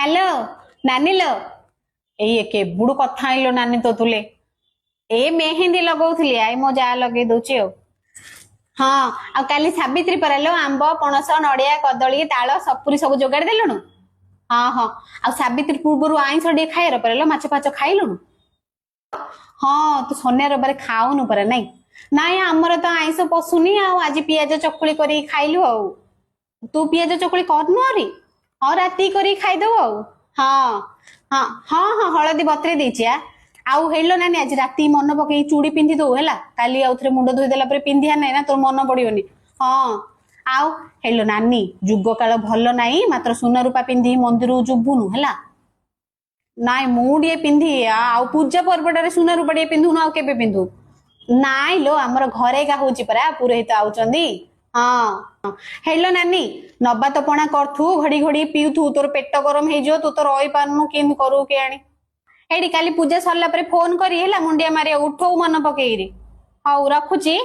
Hello ନାନୀ ଲୋ, ଏଇ କେବୁଡୁ କଥା ଆଇଲୋ ନାନୀ ତୋ ତୁଲେ। ଏ ମେହେନ୍ଦି ଲଗଉଥିଲି, I ମୋ ଯା ଲଗେଇ ଦଉଛି ଆଉ। ହଁ, ଆଉ କାଲି ସାବିତ୍ରୀ ପରା ଲୋ, ଆମ୍ବ, ପଣସ, ନଡିଆ, କଦଳୀ, ତାଳ, ସପୁରୀ ସବୁ ଯୋଗାଡ଼ି ଦେଲୁଣୁ? ହଁ ହଁ, ଆଉ ସାବିତ୍ରୀ ପୂର୍ବରୁ ଆଇଁଷ ଟିକେ ଖାଇବାର ପରା ଲୋ, ମାଛ ଫାଛ ଖାଇଲୁଣୁ? ହଁ, ତୁ ଶନିବାର ରବିବାର ଖାଉନୁ ପରା? ନାଇଁ ନାଇଁ, ଆମର ତ ଆଇଁଷ ପଶୁନି, ଆଉ ଆଜି ପିଆଜ ଚକୁଳି କରିକି ଖାଇଲୁ। ଆଉ ତୁ ପିଆଜ ଚକୁଳି କରନୁ ଆହୁରି? ହଁ, ରାତି କରିକି ଖାଇଦବୁ ଆଉ। ହଁ ହଁ ହଁ ହଁ, ହଳଦୀ ବତୁରେଇ ଦେଇଛି। ଆ ଆଉ ହେଲୋ ନାନୀ, ଆଜି ରାତି ମନ ପକେଇ ଚୁଡ଼ି ପିନ୍ଧି ଦଉ ହେଲା, କାଲି ଆଉ ଥରେ ମୁଣ୍ଡ ଧୋଇଦେଲା ପରେ ପିନ୍ଧିଆ ନାହିଁ ନା, ତୋର ମନ ପଡିବନି। ହଁ, ଆଉ ହେଲୋ ନାନୀ, ଯୁଗ କାଳ ଭଲ ନାହିଁ, ମାତ୍ର ସୁନା ରୂପା ପିନ୍ଧି ମନ୍ଦିରକୁ ଯିବୁନୁ ହେଲା। ନାଇଁ, ମୁଁ ଟିକେ ପିନ୍ଧି, ଆଉ ପୂଜା ପର୍ବଟାରେ ସୁନା ରୂପା ଟିକେ ପିନ୍ଧୁନୁ ଆଉ କେବେ ପିନ୍ଧୁ? ନାଇଁ ଲୋ, ଆମର ଘରେ ଏକା ହଉଛି ପରା, ପୁରୋହିତ ଆଉଛନ୍ତି। ହଁ, ହେଲୋ ନାନୀ, ନବାତ ପଣା କରୁଥୁ, ଘଡି ଘଡି ପିଉଥୁ, ତୋର ପେଟ ଗରମ ହେଇଯିବ, ତୁ ତ ରହିପାରୁନୁ, କେମିତି କରୁ କେଜାଣି। ଏଇଠି କାଲି ପୂଜା ସରିଲା ପରେ ଫୋନ କରି ହେଲା, ମୁଣ୍ଡିଆ ମାରିଆ ଉଠଉ ମନ ପକେଇକିରି। ହଉ, ରଖୁଛି।